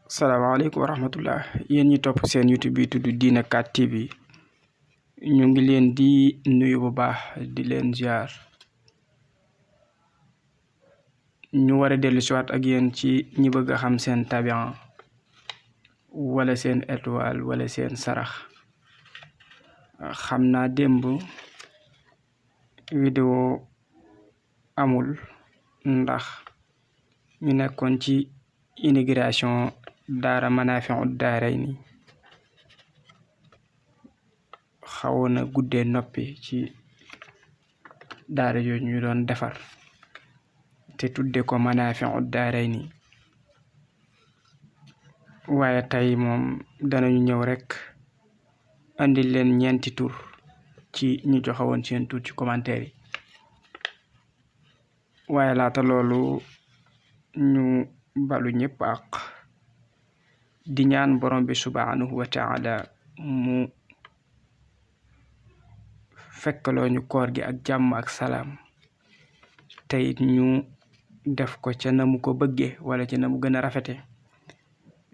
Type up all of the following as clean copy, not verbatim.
salaamaaleykum wa rahmatullah yéen ñi topp seen YouTube bi tudd Dina 4 TV ñu ngi leen di nuyu bu baax di leen ziar ñu war a dellu si waat ak yéen ci ñi bëgg a xam seen tabian wala seen étoile wala seen sarax xam naa démb vidéo amul ndax ñu nekkoon ci inauguration daara Manaafi'ud Daarayni xawoon na guddee noppi ci daara yooyu ñu doon defar te tudde ko Manaafi'ud Daarayni waaye tey moom danañu ñëw rek andil leen ñeenti tur ci ñu joxewoon seen tur ci commentaire yi waaye laata loolu ñu balu ñëpp ak di ñaan borom bi subhanahu wa ta'ala mu fekkaloo ñu koor gi ak jàmm ak salaam te it ñu def ko ca na mu ko bëggee wala ca na mu gën a rafete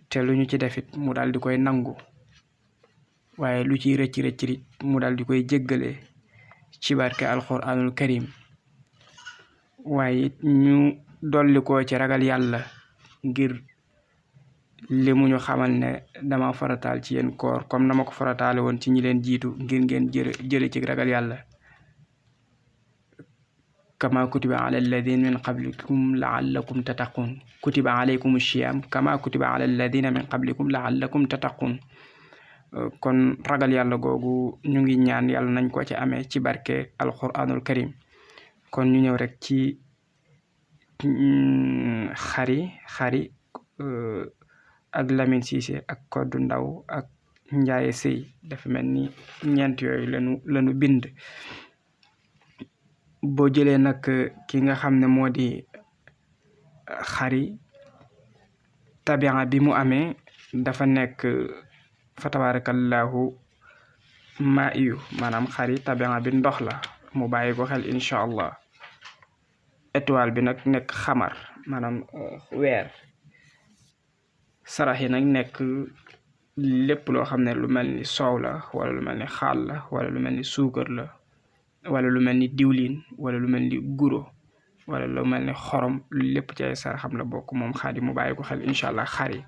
te lu ñu ci defit mu daal di koy nangu waaye lu ciy rëcc rëcc mu daal di koy jéggale ci barke alquranul karim waaye it ñu dolli ko ci ragal yàlla ngir li mu ñu xamal ne dama farataal ci yéen koor comme na ma ko farataale woon ci ñi leen jiitu ngir ngeen jële ci ragal yàlla kama kutiba ala alladina min qablikum laallakum tattaqun kutiba alaykum siyam kama kutiba ala alladina min qablikum laallakum tattaqun kon ragal yàlla googu ñu ngi ñaan yàlla nañ ko ci amee ci barke alquranul karim kon ñu ñëw rek ci xari ak Lamine Cissé ak Koddu Ndaw ak Njaaye Sëy dafa mel ni ñeent yooyu lañu bind boo jëlee nag ki nga xam ne moo di xari tabian bi mu amee dafa nekk fa tabarakallahu maa iyu maanaam xari tabian bi ndox la mu bàyyi ko xel incha allah étoile bi nag nekk xamar maanaam weer sarax yi nag nekk lépp loo xam ne lu mel ni soow la wala lu mel ni xaal la wala lu mel ni suukar la wala lu mel ni diwlin wala lu mel ni guro wala lu mel ni xorom lépp ci ay saraxam la bokk moom xaadi mu bàyyi ko xel incha allah xari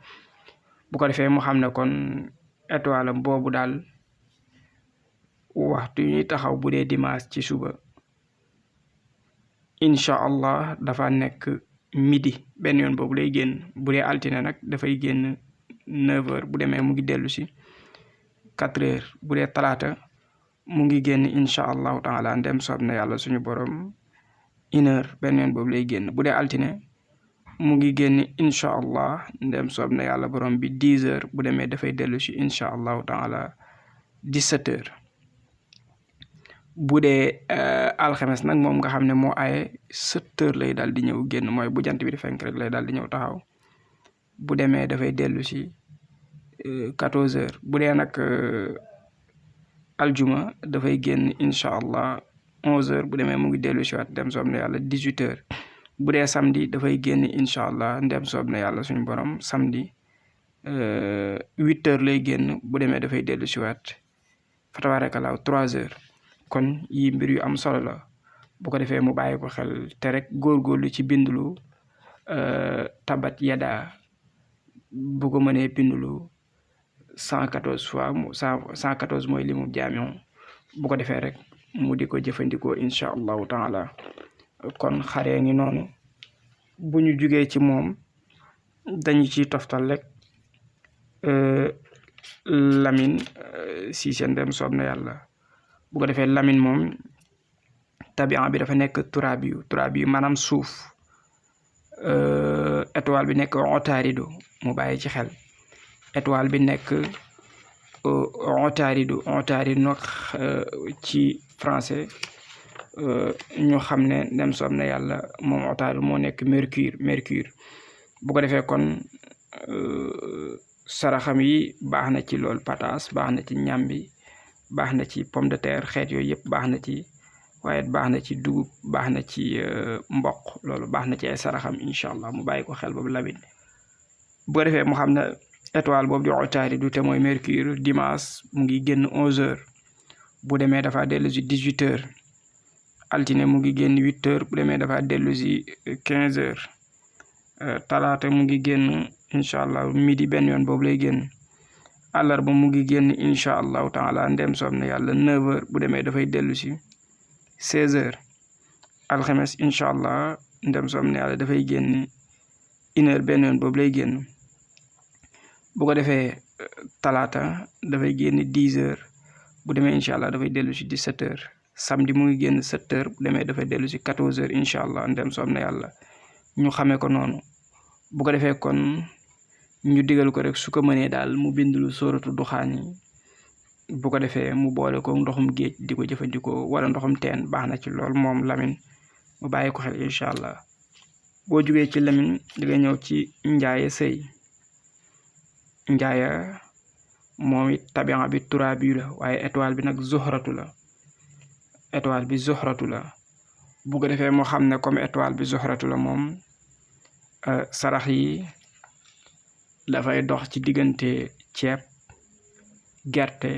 bu ko defee mu xam ne kon étoile am boobu daal waxtu ñuy taxaw bu dee dimanche ci suba incha allah dafa nekk midi benn yoon boobu lay génn bu dee altine nag dafay génn 9h bu demee mu ngi dellu si 4h bu dee talaata mu ngi génn incha allahu taala ndem soob na yàlla suñu borom 1h benn yoon boobu lay génn bu dee altine mu ngi génn incha allah ndem soob na yàlla borom bi 10h bu demee dafay dellu si incha allahu taala 17h. bu dee alxames nag moom nga xam ne moo aaye 7h lay daal di ñëw génn mooy bu jant bi di fenk rek lay daal di ñëw taxaw bu demee dafay dellu si 14h bu dee nag aljuma dafay génn incha allah 11h bu demee mu ngi dellu si waat ndem soob na yàlla 18h bu dee samedi dafay génn incha allah ndem soob na yàlla suñu borom samedi 8h lay génn bu demee dafay dellu si waat fa tabarakallahu 3h. kon yi mbir yu am solo la bu ko defee mu bàyyi ko xel te rek góorgóorlu ci bindulu tabat yada bu ko mënee bindulu 114 fois 114 mooy limu jaamion bu ko defee rek mu di ko jëfandikoo incha allahu taala kon xaree ngi noonu bu ñu jugee ci moom dañu ciy toftal rek Lamine Cissé ndem soob na yàlla bu ko defee Lamine moom tabian bi dafa nekk turaabi yu maanaam suuf étoile bi nekk Otaarido mu bàyyi ci xel étoile bi nekk Otaarido nag ci français ñu xam ne ndem soob na yàlla moom Otaarido moo nekk mercure bu ko defee kon saraxam yi baax na ci lool pataas baax na ci ñambi baax na ci pomme de terre xeet yooyu yëpp baax na ci waaye baax na ci dugub baax na ci mboq loolu baax na ci ay saraxam incha allah mu bàyyi ko xel boobu Lamine bu ko defee mu xam ne étoile boobu di Utaaridu te mooy Mercure dimanche mu ngi génn 11h bu demee dafa dellu si 18h altine mu ngi génn 8h bu demee dafa dellu si 15h talaata mu ngi génn incha allah midi benn yoon boobu lay génn àllarba mu ngi génn incha allahu taala ndem soob na yàlla 9h bu demee dafay dellu si 16h alxames incha allah ndem soob na yàlla dafay génn 1h benn yoon boobu lay génn bu ko defee talaata dafay génn 10h bu demee incha allah dafay dellu si 17h samedi mu ngi génn 7h bu demee dafay dellu si 14h incha allah ndem soob na yàlla ñu xamee ko noonu bu ko defee kon ñu digal ko rek su ko mënee daal mu bindulu sóoratu duxaan yi bu ko defee mu boole ko ndoxum géej di ko jëfandikoo wala ndoxum teen baax na ci lool moom Lamine mu bàyyi ko xel incha allah boo jugee ci Lamine di nga ñëw ci njaaye sëy njaaya moom it tabian bi turaabi la waaye étoile bi nag zuhratu la étoile bi zuhratu la bu ko defee moo xam ne comme étoile bi zuhratu la moom sarax yi dafay dox ci diggante ceeb gerte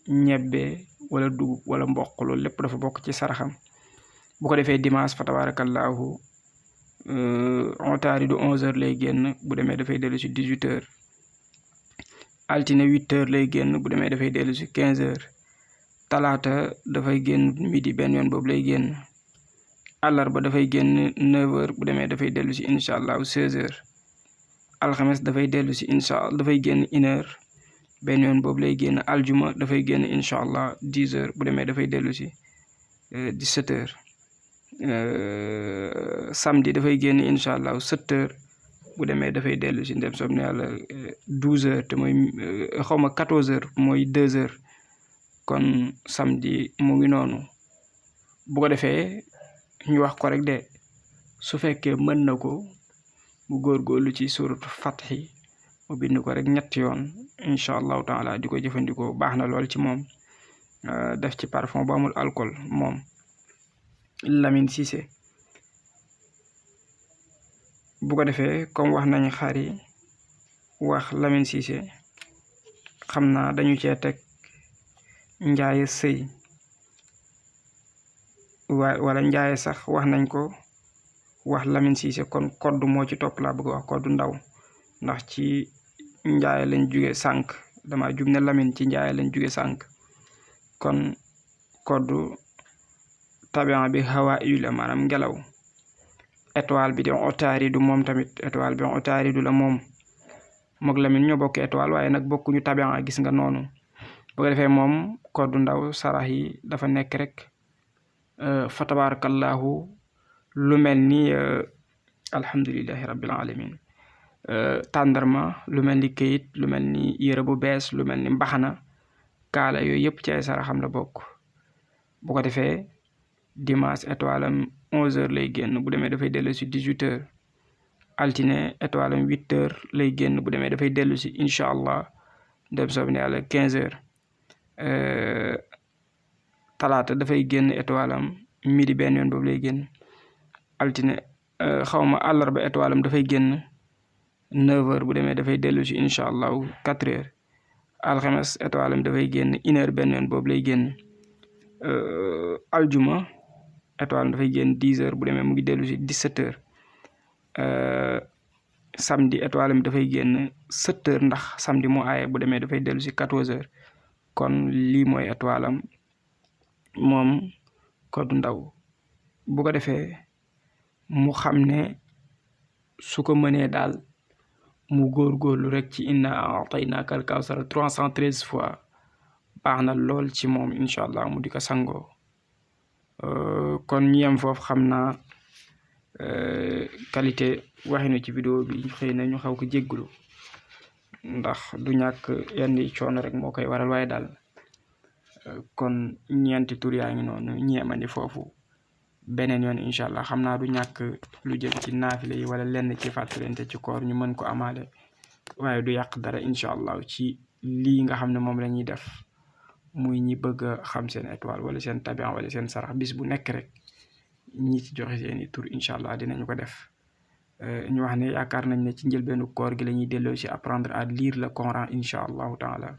ñebbe wala dugub wala mboq loolu lépp dafa bokk ci saraxam bu ko defee dimanche fa tabarakallahu Utaaridu 11h lay génn bu demee dafay dellu si 18h altine 8h lay génn bu demee dafay dellu si 15h talaata dafay génn midi benn yoon boobu lay génn àllarba dafay génn 9h bu demee dafay dellu si incha allahu 16h alxames dafay dellu si incha allah dafay génn 1h benn yoon boobu lay génn aljuma dafay génn incha allah 10h bu demee dafay dellu si 17h samedi dafay génn incha allah 7h bu demee dafay dellu si ndem soob na yàlla 12h te mooy xawma 14h mooy 2h kon samedi mu ngi noonu bu ko defee ñu wax ko rek de su fekkee mën na ko mu góorgóorlu ci suratu fatxi mu bind ko rek ñetti yoon incha allahu taala di ko jëfandikoo baax na lool ci moom def ci parfum bu amul alcool moom Lamine Cissé bu ko defee comme wax nañu xar yi wax Lamine Cissé xam naa dañu cee teg njaaye sëy wala njaaye sax wax nañ ko wax Lamine Cissé kon code moo ci topp laa bëgg wax code ndaw ndax ci njaaye lañ jóge sànq dama jum ne Lamine ci njaaye lañ jóge sànq kon code tabian bi hawa yu la maanaam ngelaw étoile bi di Utaaridu moom tamit étoile bi Utaaridu la moom mook Lamine ñoo bokk étoile waaye nag bokkuñu tabian gis nga noonu bu ko defee moom code ndaw sarax yi dafa nekk rek fa tabarakallahu lu mel ni alhamdulillahi rabbil alamin tàndarma lu mel ni këyit lu mel ni yére bu bees lu mel ni mbaxana kaala yooyu yëpp ci ay saraxam la bokk bu ko defee dimanche étoile am 11h lay génn bu demee dafay dellu si 18h altine étoile am 8h lay génn bu demee dafay dellu si incha allah dem soob ne yàlla 15h talaata dafay génn étoile am midi benn yoon boobu lay génn altine xawma àllarba étoile am dafay génn 9h bu demee dafay dellu si incha allahu 4h alxames étoile am dafay génn 1h benn yoon boobu lay génn aljuma étoile am dafay génn 10h bu demee mu ngi dellu si 17h samedi étoile am dafay génn 7h ndax samedi moo aaye bu demee dafay dellu si 14h kon lii mooy étoile am moom code ndaw bu ko defee mu xam ne su ko mënee daal mu góorgóorlu rek ci inna a'taynaka al-kawsar 313 fois baax na lool ci moom incha allah mu di ko sangoo kon ñu yem foofu xam naa qualité waxinu ci vidéo bi xëy na ñu xaw ko jéggulu ndax du ñàkk yenn coono rek moo koy waral waaye daal kon ñeenti tur yaa ngi noonu ñeemandi foofu beneen yoon incha allah xam naa du ñàkk lu jëm ci naafile yi wala lenn ci fàttalente ci koor ñu mën ko amaale waaye du yàq dara incha allah ci lii nga xam ne moom la ñuy def muy ñi bëgg a xam seen étoile wala seen tabian wala seen sarax bis bu nekk rek ñi ci joxe seeni tur incha allah dinañu ko def ñu wax ne yaakaar nañ ne ci njëlbeenu koor gi la ñuy delloo si apprendre à lire le Coran incha allahu taala